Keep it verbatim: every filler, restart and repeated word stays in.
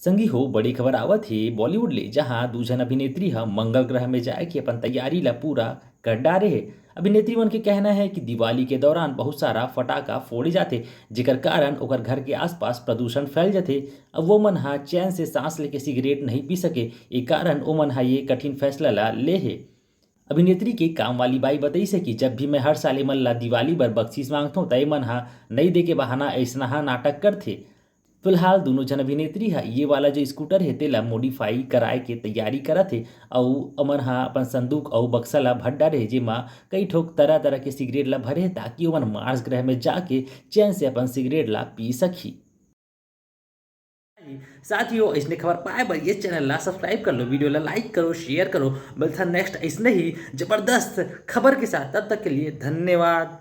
संगी हो, बड़ी खबर आवत हे बॉलीवुड ले, जहां दू झन अभिनेत्री ह मंगल ग्रह में जाए के अपन तैयारी ला पूरा कर डारे हे। अभिनेत्री मन के कहना है कि दिवाली के दौरान बहुत सारा फटाका फोड़े जाथे, जेकर कारण ओकर घर के आसपास प्रदूषण फैल जाथे। अब वो मन ह चैन से सांस लेके सिगरेट नहीं पी सके, ए कारण ओमन ह ये कठिन फैसला ला ले हे। अभिनेत्री के काम वाली बाई बताइस हे कि जब भी मैं हर साल एमन ला दिवाली बर बख्शीश मांगथों, त एमन ह नई दे के बहाना अइसना ह नाटक करथे। फिलहाल दोनों झन अभिनेत्री ह ये वाला जो स्कूटर हे, तेला मॉडिफाई कराए के तैयारी करत हे, अउ ओमन ह अपन संदूक अउ बक्सा ला भर डारे हे, जेमा कई ठोक तरह-तरह के सिगरेट ला भरे हे, ताकि ओमन मार्स ग्रह में जाके चैन से अपन सिगरेट ला पी सकही। साथियों, अइसने खबर पाए बर ये चैनल ला सब्सक्राइब कर लो, वीडियो ला लाइक करो, शेयर करो। मिलथन नेक्स्ट अइसने ही जबरदस्त खबर के साथ, तब तक के लिए धन्यवाद।